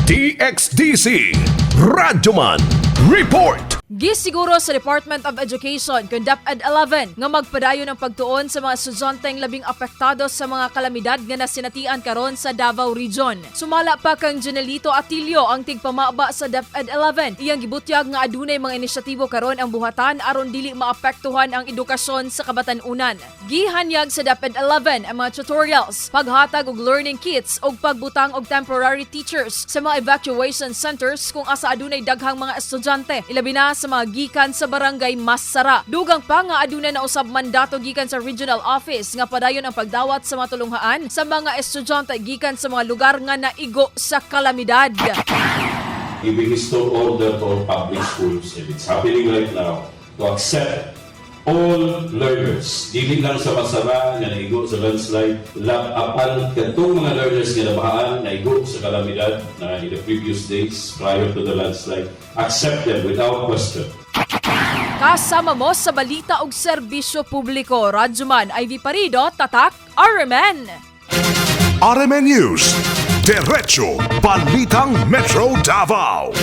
DXDC Radyoman Report. Gisiguro sa Department of Education kung DepEd 11 nga magpadayon ang pagtuon sa mga estudyanteng labing apektado sa mga kalamidad nga nasinatian karon sa Davao Region. Sumala pa kang Janelito Atilio, ang tigpamaba sa DepEd 11. Iyang gibutyag nga adunay mga inisyatibo karon ang buhatan aron dili maapektuhan ang edukasyon sa kabatan-unan. Gihanyag sa DepEd 11 ang mga tutorials, paghatag og learning kits ug pagbutang og temporary teachers sa mga evacuation centers kung asa adunay daghang mga estudyante, ilabi na sa mga gikan sa Barangay Masara. Dugang pa nga adunay na usab mandato gikan sa regional office nga padayon ang pagdawat sa mga tulunghaan sa mga estudyante gikan sa mga lugar nga naigo sa kalamidad. Giving store order to all public schools, if it's happening right now, to accept all learners. Dili lang sa Masara nga naigo sa landslide, apan kadtong mga learners nga nabahaan, naigo sa kalamidad na in the previous days prior to the landslide, accept them without question. Kasama mo sa balita ug serbisyo publiko. Radyoman Ivy Parido, Tatak, RMN. RMN News. Diretso Balitang Metro Davao.